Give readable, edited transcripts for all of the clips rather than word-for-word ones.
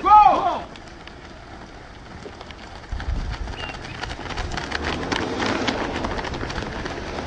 Go!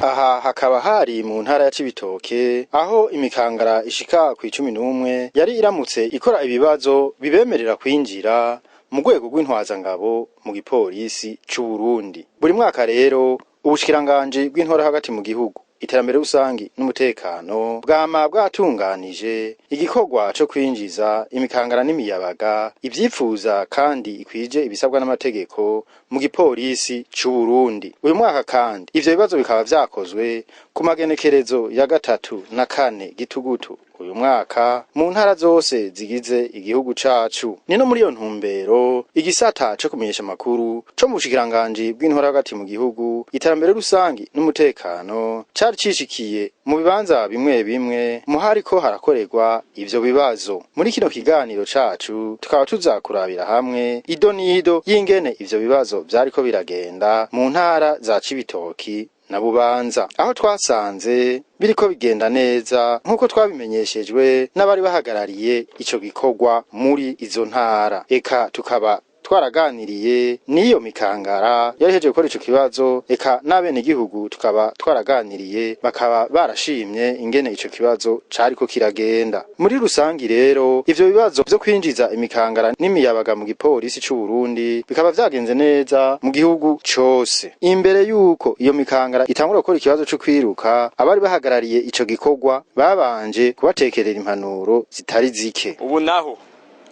Aha hakaba hari mu ntara ya Cibitoke, aho imikangara ishika ku 11 yari iramutse ikora ibibazo bibemerera kwinjira mu rwego rw'intwazangabo mu gipolisi c'u Burundi. Buri mwaka rero ubushikiranganji bw'intora hagati mu gihugu, iterambere rusangi n'umutekano bwama bwatunganije igikorwa co kwinjiza imikangara n'imiyabaga ivyipfuza kandi ikwije ibisabwa n'amategeko mu gipolisi c'u Burundi. Uyu mwaka kandi ivyo bibazo bikaba vyakozwe ku magenekerezo ya 3 na 4 Gitugutu uyu mwaka mu ntara zose zigize igihugu cacu. Ni no muri iyo ntumbero igisata co kumenyesha amakuru co mu bushikiranganji bw'intora hagati mu gihugu, iterambere rusangi n'umutekano cari cishikiye mu bibanza bimwe bimwe muhariko harakorerwa ivyo bibazo. Muri kino kiganiro cacu tukaba tuzakurabira hamwe ido n'ido y'ingene ivyo bibazo vyariko biragenda mu ntara za Cibitoki na Bubanza, aho twasanze biriko bigenda neza nk'uko twabimenyeshejwe n'abari bahagarariye ico gikorwa muri izo ntara. Eka tukaba twaraganiriye n'iyo mikangara yari hejeje gukora ico kibazo, eka n'abenegihugu tukaba twaraganiriye bakaba barashimye ingene ico kibazo cariko kiragenda. Muri rusangi rero ivyo bibazo vyo kwinjiza imikangara n'imiyabaga mu gipolisi c'u Burundi bikaba vyagenze neza mu gihugu cose. Imbere yuko iyo mikangara itangura gukora ikibazo co kwiruka, abari bahagarariye ico gikorwa babanje kubatekerera impanuro zitari zike. Ubu naho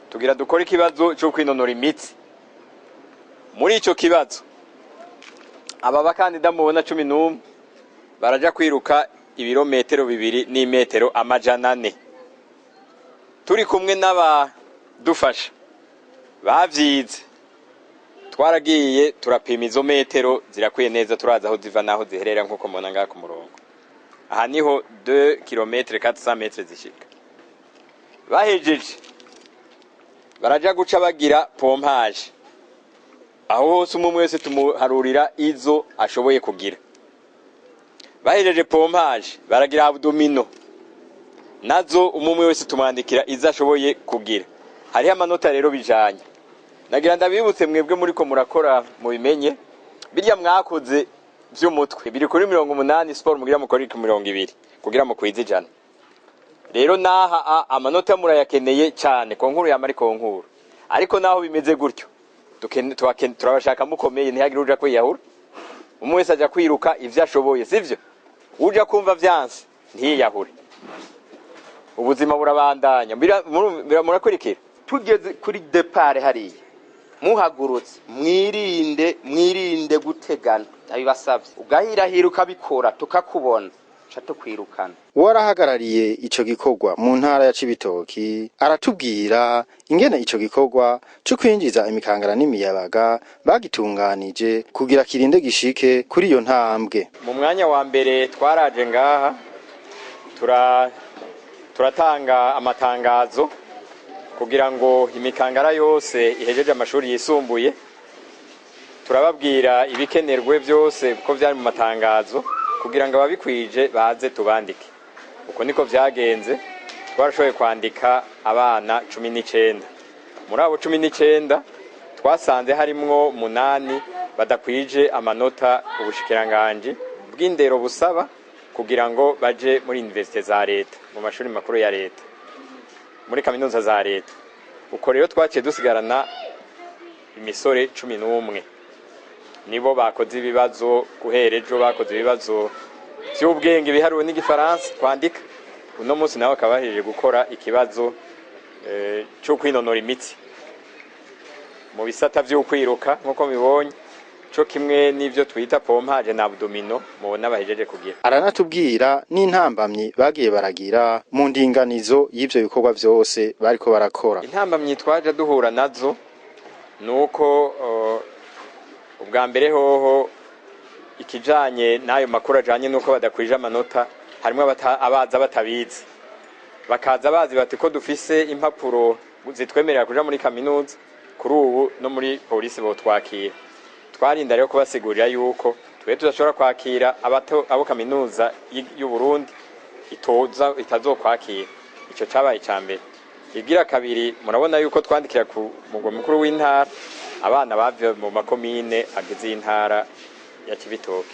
tugira dukora ikibazo cyo kwinonora imitsi. Muri ico kibazo aba bakandida mubona 11 baraja kwiruka ibirometero 2 n'imetero 400. Turi kumwe n'abadufasha bavyize, twaragiye turapima izo metero zirakwiye neza, turaza aho ziva naho ziherera nkuko mubona ngaha ku murongo. Aha niho 2 km 400 metres zishika. Bahejeje baraja guca bagira pompage, aho hose umwe wese tumuharurira izo ashoboye kugira. Bahejeje pompage baragira abdomino, nazo umwe wese tumwandikira izo ashoboye kugira. Hariho amanota rero bijanye. Nagira ndabibutse mwebwe muriko murakora mubimenye, birya mwakoze vy'umutwe biri kuri 80, sport mugira mukora kuri 20 kugira mukwize 100. Rero naha amanota murayakeneye cyane, konkuru yamari konkuru. Ariko naho bimeze gutyo turabashaka mukomeye, ntihagire uja kwiyahura. Umwe wese aja kwiruka ivyo ashoboye, sivyo? Uja kumva vyanse ntiyiyahure, ubuzima burabandanya. Murakurikira tugeze kuri depart hariya muhagurutse, mwirinde gutegana, ndabibasavye. Ugahirahira ukabikora tukakubona ca tukwirukana. Uwarahagarariye ico gikorwa mu ntara ya Cibitoki aratubwira ingene ico gikorwa co kwinjiza imikangara n'imiyabaga bagitunganije kugira kirinde gishike kuri iyo ntambwe. Mu mwanya wa mbere twaraje ngaha turatanga amatangazo kugira ngo imikangara yose ihejeje amashuri yisumbuye, turababwira ibikenerwe byose kuko vyari mu matangazo kugira ngo ababikwije baze tubandike. Uko niko vyagenze, twarashoboye kwandika abana 19. Muri abo 19 twasanze harimwo 8 badakwije amanota ubushikiranganji bw'indero busaba kugira ngo baje muri universite za leta, mu mashuri makuru ya leta, muri kaminuza za leta. Uko rero twaciye dusigarana imisore 11 nibo bakoze ibibazo guhera ejo, bakoze ibibazo vy'ubwenge, ibiharuro n'igifaransa kwandika. Uno munsi nawe akaba bahejeje gukora ikibazo cyo kwinonora imitsi mu bisata vy'ukwiruka nkuko mubibonye, co kimwe n'ivyo twita pompage na abdomino mubona bahejeje kugira. Aranatubwira n'intambamyi bagiye baragira mu ndinganizo y'ivyo bikorwa vyose bariko barakora. Intambamyi twaje duhura nazo nuko ubwa mbere hoho ikijanye n'ayo makuru ajanye nuko badakwije amanota, harimwo abaza batabizi, bakaza bazi bati ko dufise impapuro zitwemerera kuja muri kaminuza, kuri ubu no muri polisi botwakira. Twarinda rero kubasigurira yuko twe tudashobora kwakira abo kaminuza y'u Burundi itoza itazokwakira. Ico cabaye ica mbere. Igira kabiri, murabona yuko twandikira ku mugwa mukuru w'intara abana bave mu makomine agize intara ya Cibitoke.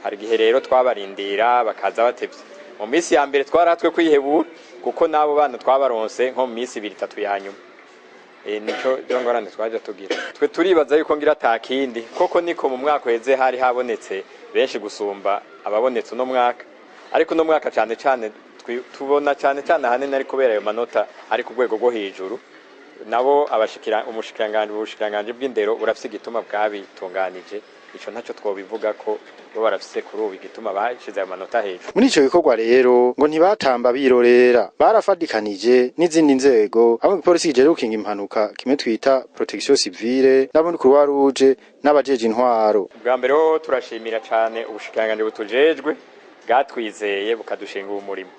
Hari igihe rero twabarindira bakaza batevye. Mu minsi ya mbere twarahatwe kwihebura, kuko n'abo bana twabaronse nko mu minsi ibiri itatu ya nyuma. Nico rero ngorane twaje tugira. Twe turibaza yuko ngira atakindi, koko niko mu mwaka uheze hari habonetse benshi gusumba ababonetse uno mwaka, ariko uno mwaka cane cane tubona cane cane ahanini ari kubera ayo manota ari ku rwego rwo hejuru. Nabo abashikira umushikiranganji, ubushikiranganji bw'indero burafise igituma bwabitunganije, ico ntaco twobivuga ko bo barafise kuri ubu igituma bashize ayo manota hejuru. Muri ico gikorwa rero ngo ntibatamba birorera, barafadikanije n'izindi nzego, abo igipolisi kijejwe gukinga impanuka kimwe twita protection civile, n'abo muri Croix Rouge n'abajeje intwaro. Bwa mbere ho turashimira cane ubushikiranganji butujejwe bwatwizeye bukadushinga uwo murimo.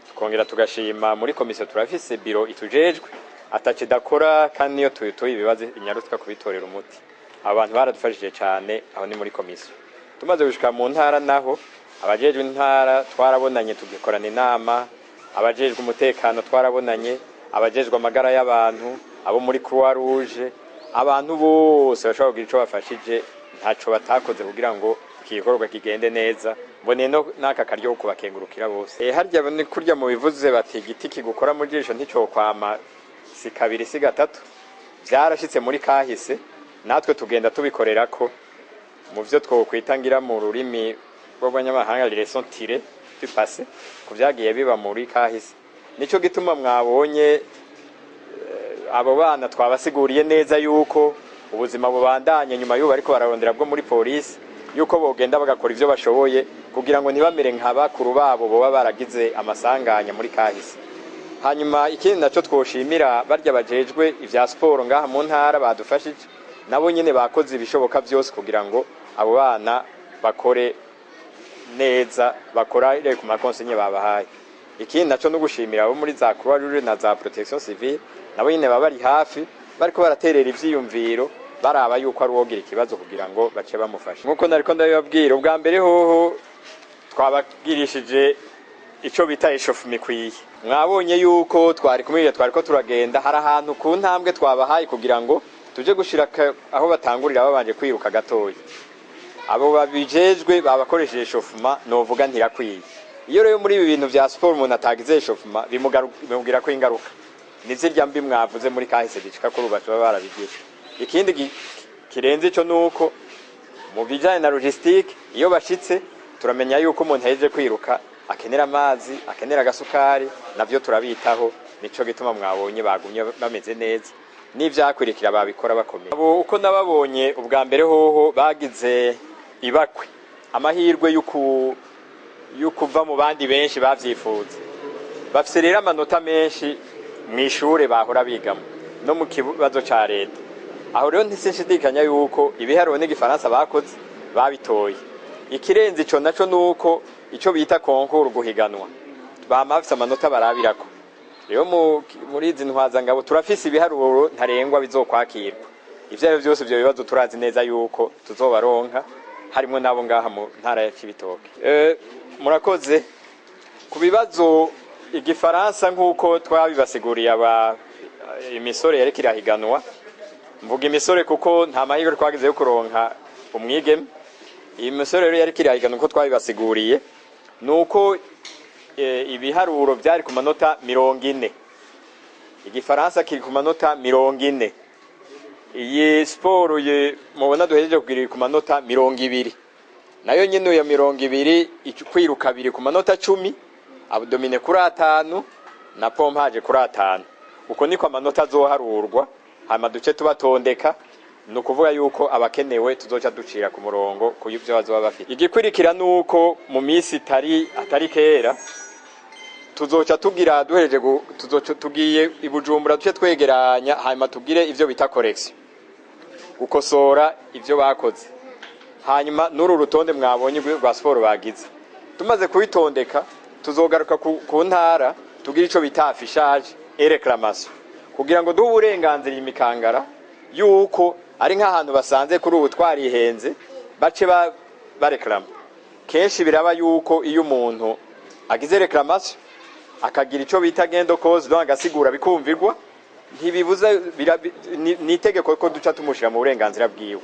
Tukongera tugashima muri komisiyo turafise biro itujejwe ataco idakora, kandi niyo tuyituye ibibazo inyarutswa kubitorera umuti. Abantu baradufashije cane aho ni muri komisiyo. Tumaze gushika mu ntara naho, abajejwe intara twarabonanye tugikorana inama, abajejwe umutekano twarabonanye, abajejwe amagara y'abantu, abo muri Croix Rouge, abantu bose bashobora kugira ico bafashije, ntaco batakoze kugira ngo iki gikorwa kigende neza. Mbone no n'aka karyo ko kubakengurukira bose. Harya ni kurya mu bivuze bati igiti kigukora mu jisho nticokwama si kabiri si gatatu, vyarashitse muri kahise, natwe tugenda tubikorerako mu vyo twokwitangira mu rurimi rw'abanyamahanga leçon tirée du passé, ku vyagiye biba muri kahise. Nico gituma mwabonye abo bana twabasiguriye neza yuko ubuzima bubandanye nyuma y'ubu ariko bararondera bwo muri polisi, yuko bogenda bagakora ivyo bashoboye kugira ngo ntibamere nka bakuru babo boba baragize amasanganya muri kahise. Hanyuma ikindi naco twoshimira barya bajejwe ivya siporo ngaha mu ntara badufashije, nabo nyene bakoze ibishoboka vyose kugira ngo abo bana bakore neza, bakora ku ma consignes babahaye. Ikindi naco no gushimira abo muri za Croix Rouge na za Protection Civile, nabo nyene baba bari hafi bariko baraterera ivyiyumviro, baraba yuko ari uwogira ikibazo kugira ngo bace bamufashe. Nkuko nariko ndabibabwira, ubwa mbere hoho twabagirishije ico bita échauffement ikwiye. Mwabonye yuko twari kumwe, twariko turagenda, hari ahantu ku ntambwe twabahaye kugira ngo tuje gushira aho batangurira babanje kwiruka gatoya. Abo babijejwe babakoresheje échauffement, novuga ntirakwiye. Iyo rero muri ibi bintu vya sport umuntu atagize échauffement, bimugira ko ingaruka ni zirya mbi mwavuze muri kahise bicika kuri ubu baba barabigira. Ikindi kirenze ico nuko mu bijanye na logistique, iyo bashitse turamenya yuko umuntu ahejeje kwiruka akenera amazi, akenera agasukari, navyo turabitaho. Nico gituma mwabonye bagumye bameze neza, n'ivyakwirikira babikora bakomeye. Abo uko nababonye ubwa mbere hoho bagize ibakwe, amahirwe y'ukuva mu bandi benshi bavyifuza. Bafise rero amanota menshi mw'ishure bahora bigamo no mu kibazo ca leta. Aho rero ntisinshidikanya yuko ibiharuro n'igifaransa bakoze babitoye. Ikirenze ico naco nuko ico bita concours, guhiganwa, bama bafise amanota barabirako. Rero muri izi ntwazangabo turafise ibiharuro ntarengwa bizokwakirwa. Ivyo arivyo vyose, ivyo bibazo turazi neza yuko tuzobaronka, harimwo n'abo ngaha mu ntara ya Cibitoke. Murakoze. Ku bibazo igifaransa, nk'uko twabibasiguriye, aba imisore yariko irahiganwa, mvuga imisore kuko nta mahirwe twagize yo kuronka umwigeme, iyi misore rero yariko irahiganwa, uko twabibasiguriye nuko ibiharuro byari ku manota 40, igifaransa kiri ku manota 40, iyi siporo mubona duhejeje kugira ku manota 20, nayo nyene iyo 20, kwiruka abiri ku manota 10, abdominaux kuri 5 na pompage kuri 5. Uko niko amanota azoharurwa, hama duce tubatondeka. Ni ukuvuga yuko abakenewe tuzoca ducira ku murongo ku ivyo bazoba bafite. Igikurikira nuko mu minsi itari atari kera tuzoca tugira duhereje tuzoca tugiye i Bujumbura, duce twegeranya, hanyuma tugire ivyo bita correction, gukosora ivyo bakoze. Hanyuma n'uru rutonde mwabonye rwa siporo bagize, tumaze kubitondeka tuzogaruka ku ntara tugire ico bita affichage et réclamation, kugira ngo duhe uburenganzira imikangara yuko ari nk'ahantu basanze kuri ubu twarihenze, bace bareklama. Kenshi biraba yuko iyo umuntu agize réclamation Akagira ico bita gain de cause, donc agasigura bikumvirwa, ntibibuza ni itegeko ko duca tumushira mu burenganzira bwiwe.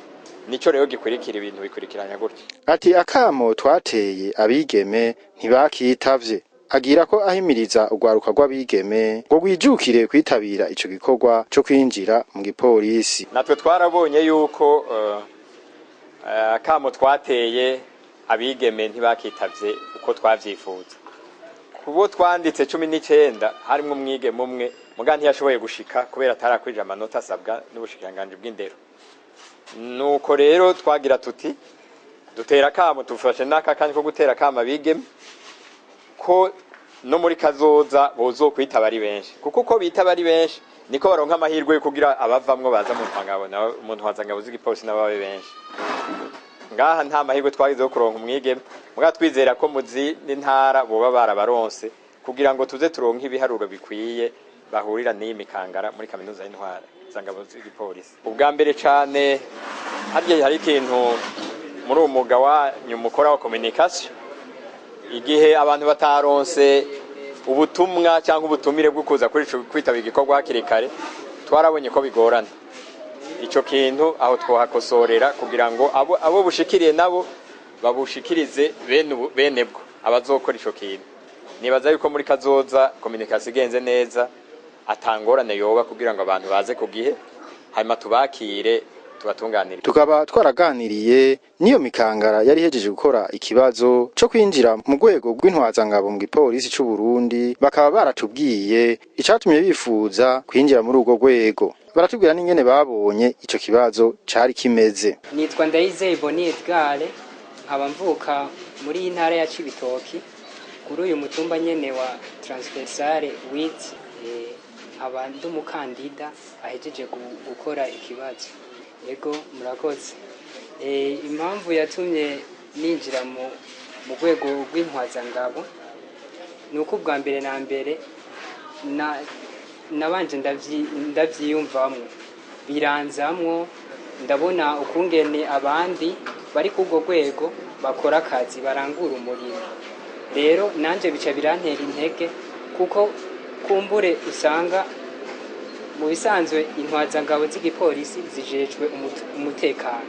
Nico rero gikurikira, ibintu bikurikiranya gutyo. Ati akamo twateye abigeme ntibakitavye. Agira ko ahimiriza urwaruka rw'abigeme ngo rwijukire kwitabira ico gikorwa co kwinjira mu gipolisi. Natwe twarabonye yuko akamo twateye abigeme ntibakitavye uko twavyifuza. Kubo twanditse 19, harimwo umwigeme umwe, muga ntiyashoboye gushika kubera atarakwije amanota asabwa n'ubushikiranganji bw'indero. Nuko rero twagira tuti dutera akamo, tufashe n'aka kanya ko gutera akamo abigeme ko no muri kazoza bozokwitaba ari benshi, kuko uko bitaba ari benshi niko baronka amahirwe yo kugira abavamwo baza mu ntwangabo mu ntwazangabo z'igipolisi nabo babe benshi. Ngaha nta mahirwe twagize yo kuronka umwigeme, muga twizera ko mu zindi ntara boba barabaronse, kugira ngo tuze turonke ibiharuro bikwiye bahurira n'iyi mikangara muri kaminuza y'intwara zangabo z'igipolisi. Ubwa mbere cane harya hari ikintu muri uwo mwuga wanyu mukora wa communication, igihe abantu bataronse ubutumwa cyangwa ubutumire bwo kuza kuri ico kwitaba igikorwa hakiri kare, twarabonye ko bigorana. Ico kintu aho twohakosorera kugira ngo abo bushikiriye nabo babushikirize bene bwo abazokora ico kintu. Nibaza yuko muri kazoza communication igenze neza atangorane yoba kugira ngo abantu baze ku gihe, hanyuma tubakire, tubatunganire. Tukaba twaraganiriye n'iyo mikangara yari ihejeje gukora ikibazo co kwinjira mu rwego rw'intwazangabo mu gipolisi c'u Burundi, bakaba baratubwiye icatumye bifuza kwinjira muri urwo rwego, baratubwira n'ingene babonye ico kibazo cari kimeze. Nitwa Ndayizeye Boni Edgar, nkaba mvuka muri iyi ntara ya Cibitoki, kuri uyu mutumba nyene wa Transversale huit. Nkaba ndi umukandida ahejeje gukora ikibazo. Ego, murakoze. Impamvu yatumye ninjira mu rwego rw'intwazangabo ni uko ubwa mbere na mbere nabanje ndavyiyumvamwo, biranzamwo, ndabona ukungene abandi bari kurwo rwego bakora akazi, barangura umurimo. Rero nanje bica birantera intege, kuko kumbure usanga mu bisanzwe intwazangabo z'igipolisi zijejwe umutekano,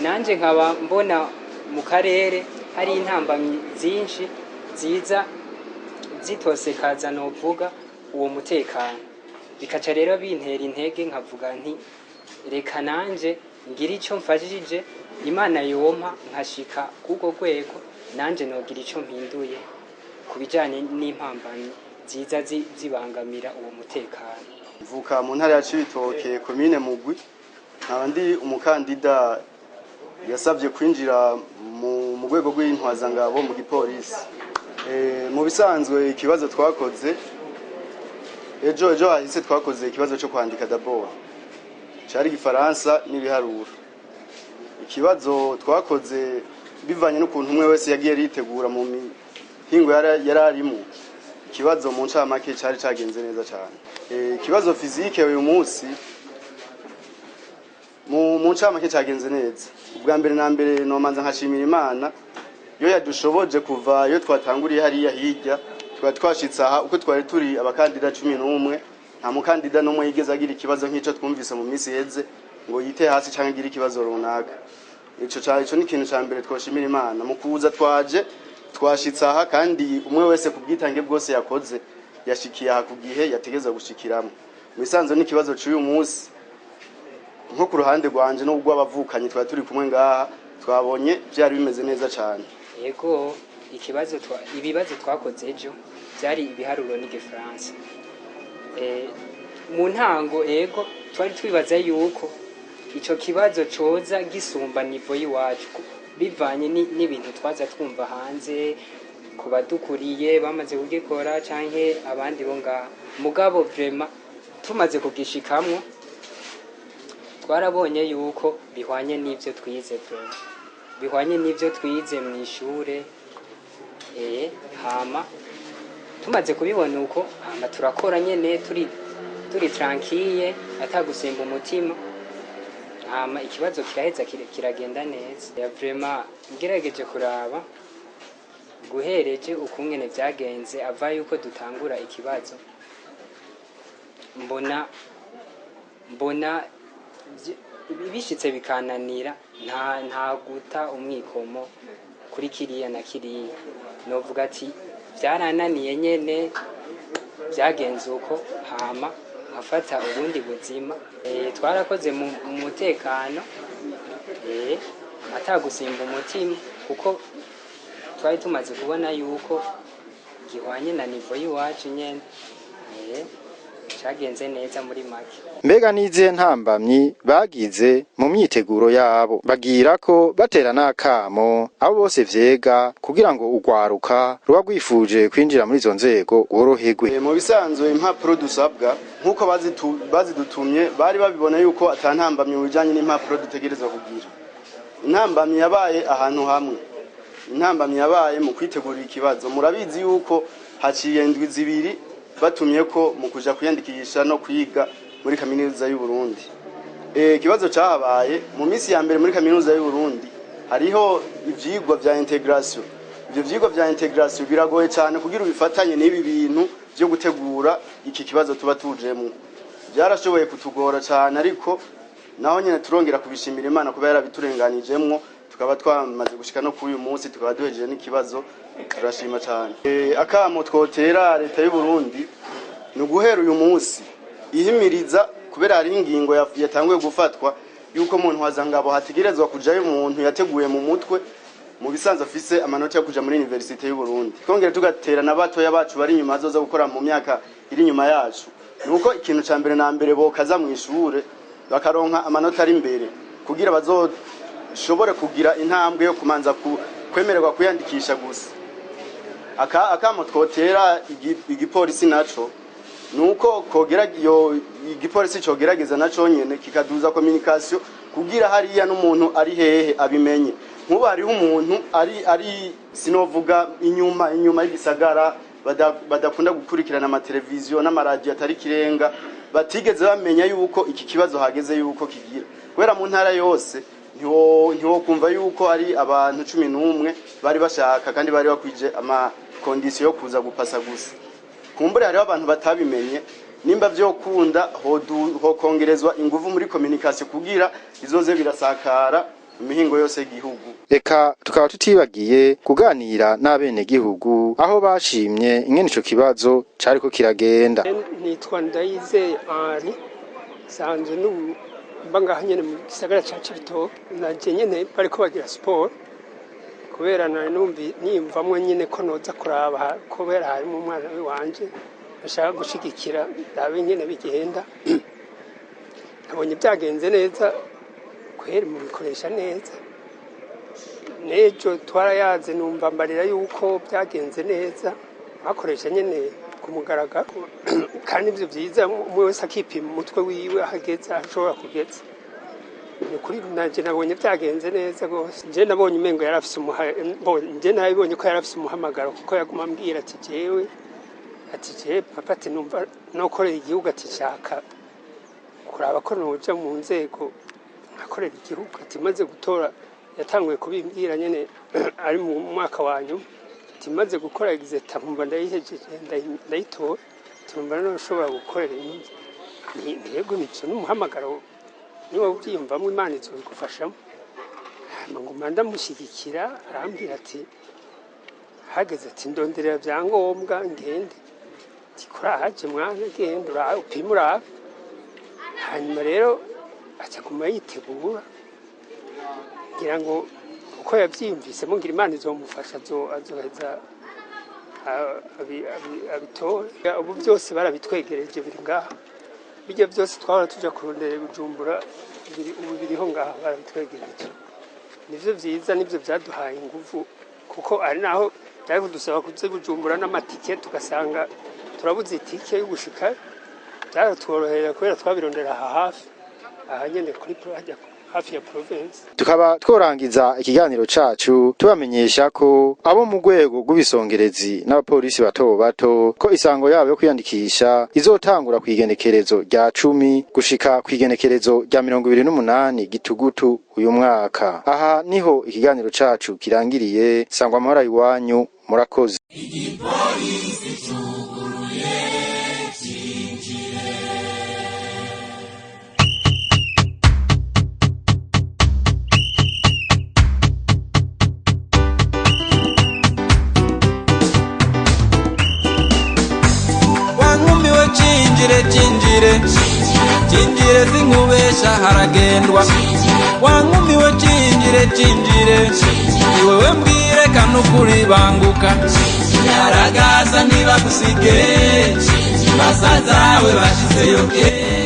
nanje nkaba mbona mu karere hari intambamyi zinshi ziza zitosekaza novuga uwo mutekano, bikaca rero bintera intege, nkavuga nti reka nanje ngira ico mfashije. Imana yompa nkashika k'urwo rwego, nanje nogira ico mpinduye ku bijanye n'impambanyi ziza zibangamira uwo mutekano. Mvuka mu ntara ya Cibitoke, komine Mugwi, nkaba ndi umukandida yasabye kwinjira mu rwego rw'intwazangabo mu gipolisi. Mu bisanzwe ikibazo twakoze ejo hahise, twakoze ikibazo cyo kwandika d'abord, cari igifaransa n'ibiharuro. Ikibazo twakoze, bivanye n'ukuntu umwe wese yagiye yitegura mu mihingo yari arimo, ikibazo mu ncamake cari cagenze neza cane. Ikibazo physique uyu munsi mu ncamake cagenze neza. Ubwa mbere na mbere nomanza nkashimira Imana yo yadushoboje kuva iyo twatanguriye hariya hirya twari twashitse aha uko twari turi abakandida 11, nta mukandida n'umwe yigeze agira ikibazo nk'ico twumvise mu minsi iheze ngo yite hasi canke agire ikibazo runaka. Ico ni ikintu ca mbere twoshimira Imana. Mu kuza twaje twashitse aha, kandi umwe wese ku bwitange bwose yakoze yashikiye aha ku gihe yategeza gushikiramo. Mu bisanzwe n'ikibazo c'uyu munsi, nko ku ruhande rwanje no rw'abavukanyi twari turi kumwe ngaha, twabonye vyari bimeze neza cane. Ego, ikibazo ibibazo twakoze ejo byari ibiharuro n'igifaransa. Mu ntango ego twari twibaza yuko ico kibazo coza gisumba niveau y'iwacu, bivanye n'ibintu twaza twumva hanze ku badukuriye bamaze kugikora canke abandi bo ngaha. Mugabo vraiment tumaze kugishikamwo twarabonye yuko bihwanye n'ivyo twize, vraiment bihwanye n'ivyo twize mw'ishure. Hama tumaze kubibona uko, hama turakora nyene turi tranquille, atagusemba umutima, hama ikibazo kiraheza kiragenda neza. Ya, vraiment ngerageje kuraba Guhereje ukungene vyagenze ava yuko dutangura ikibazo, mbona bishitse bikananira, nta guta umwikomo kuri kiriya na kiriya. Novuga ati byarananiye nyene, byagenze uko, hama nkafata ubundi buzima. Twarakoze mu mutekano, atagusimba umutima, kuko twari tumaze kubona yuko gihwanye na niveau y'iwacu nyene. Cagenze neza muri make. Mbega n'izihe ntambamyi bagize mu myiteguro yabo? Bagira ko batera n'akamo abo bose vyega kugira ngo urwaruka ruba rwifuje kwinjira muri izo nzego rworoherwe. Mu bisanzwe impapuro dusabwa nk'uko bazidutumye bari babibona yuko atantambamyi mu bijanye n'impapuro dutegerezwa kugira. Intambamyi yabaye ahantu hamwe, intambamyi yabaye mu kwitegurira ikibazo. Murabizi yuko haciye indwi 2 batumye ko mu kuja kwiyandikisha no kwiga muri kaminuza y'u Burundi. Ikibazo cyahabaye mu minsi ya mbere muri kaminuza y'u Burundi, hariho ivyigwa vya integration. Ivyo vyigwa vya integration biragoye cyane kugira ubifatanye n'ibi bintu byo gutegura iki kibazo tuba tujemwo. Byarashoboye kutugora cyane, ariko naho nyene turongera kubishimira Imana kuba yarabiturenganijemwo, tukaba twamaze gushika no kuri uyu munsi, tukaba duhejeje n'ikibazo, turashima cyane. Akamo twotera leta y'u Burundi ni uguhera uyu munsi ihimiriza, kubera hari ingingo yatanguye gufatwa yuko umuntu wazangabo hategerezwa kujayo umuntu yateguye mu mutwe mu bisanzwe afise amanota yo kuja muri universite y'u Burundi. Twongere tugatera na batoya bacu bari inyuma azoza gukora mu myaka iri inyuma yacu, nuko ikintu ca mbere na mbere bokaza mu ishure bakaronka amanota ari imbere kugira bazoshobore kugira intambwe yo kumanza kwemererwa kwiyandikisha gusa. Akamo twotera igipolisi naco nuko kogera yo igipolisi cogerageza naco nyene kikaduza communication kugira hariya n'umuntu ari hehe abimenye. Nkuba hariho umuntu ari sinovuga inyuma y'igisagara badakunda gukurikirana amateleviziyo n'amaradiyo atari kirenga, batigeze bamenya yuko iki kibazo hageze yuko kigira, kubera mu ntara yose ntiwo kumva yuko ari abantu 11 bari bashaka kandi bari bakwije ama condition yo kuza gupasa gusa. Kumbure hariho abantu batabimenye, nimba vyokunda hokongerezwa inguvu muri communication kugira izoze birasakara imihingo yose y'igihugu. Eka tukaba tutibagiye kuganira n'abene gihugu aho bashimye ingene ico kibazo cariko kiragenda. Nitwa Ndayizeye Henri, sanzwe n'ubu mba ngaha nyene mu gisagara ca Cibitoke. Naje nyene bariko bagira siporo, kubera nari niyumvamwo nyene ko noza kuraba, kubera harimo umwana wanje ashaka gushigikira, ndabe nyene bigenda. Nabonye byagenze neza kweri, mubikoresha neza. Nejo twarayaze numva mbarira yuko byagenze neza, bakoresha nyene ku mugaragaro, kandi ivyo vyiza umwe wese akipima umutwe wiwe ahageze ashobora kugeza. Ni kuri nanje nabonye byagenze neza gose. Nje nabonye umengo yarafise nje nabibonye ko yarafise umuhamagaro, kuko yaguma ambwira ati jewe, ati je papa, ati numva nokorera igihugu, ati nshaka kuraba ko noja mu nzego nkakorera igihugu, ati maze gutora. Yatanguye kubimbwira nyene ari mu mwaka wa nyuma, ati maze gukora exeta nkumva ndayihejeje ndayitora, tumva noshobora gukorera inyungu. Ntego nico n'umuhamagaro niba ubyiyumvamo Imana izobigufashamo. Hama nguma ndamushyigikira, arambwira ati hageze ati ndonderera byangombwa ngende, ati kuraje mwana genda urabe upime urabe. Hanyuma rero aca guma yitegura, ngira ngo uko yavyiyumvisemo ngira Imana izomufasha azoheza abitore. Ubu byose barabitwegereje biri ngaha, bijya byose twahora tuja kurondera Bujumbura, ubu biriho ngaha barabitwegereje. Nivyo vyiza, nivyo vyaduhaye inguvu, kuko ari naho byari kudusaba kuza Bujumbura n'amatike tugasanga turabuze itike yo gushika. Byaratworohera kubera twabirondera aha hafi, aha nyene kuri hajya Hafi ya province. Tukaba tworangiza ikiganiro cacu tubamenyesha ko abo mu rwego rw'ibisongerezi n'abapolisi bato bato ko isango yabo yo kwiyandikisha izotangura kw'igenekerezo rya 10 gushika kw'igenekerezo rya 28 Gitugutu uyu mwaka. Aha niho ikiganiro cacu kirangiriye. Sangwa amahoro iwanyu, murakoze. Wankumiwe, cinjire, cinjire, cinjire, sinkubesha haragendwa. Wankumiwe, cinjire, cinjire, ni wewe mbwire kanukuri, banguka yaragaza ntibagusige, basazawe bashizeyo kera.